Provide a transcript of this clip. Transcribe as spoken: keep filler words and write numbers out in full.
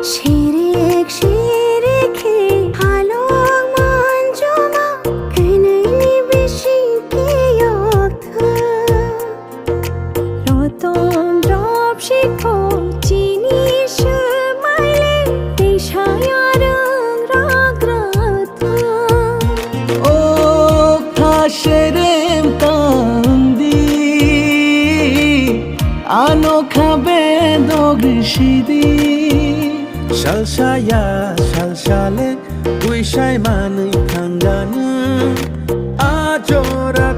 Shirik shirik khe halok manjoma, kwnwi ni bising khe yokthwng. Roton drop shikho chini swmaile, tei saya rwng rok rwthwng. O kha serem tangdi, ano kha bedok risidi. Salsaya salsale, buisai manwi thangjanw. A jora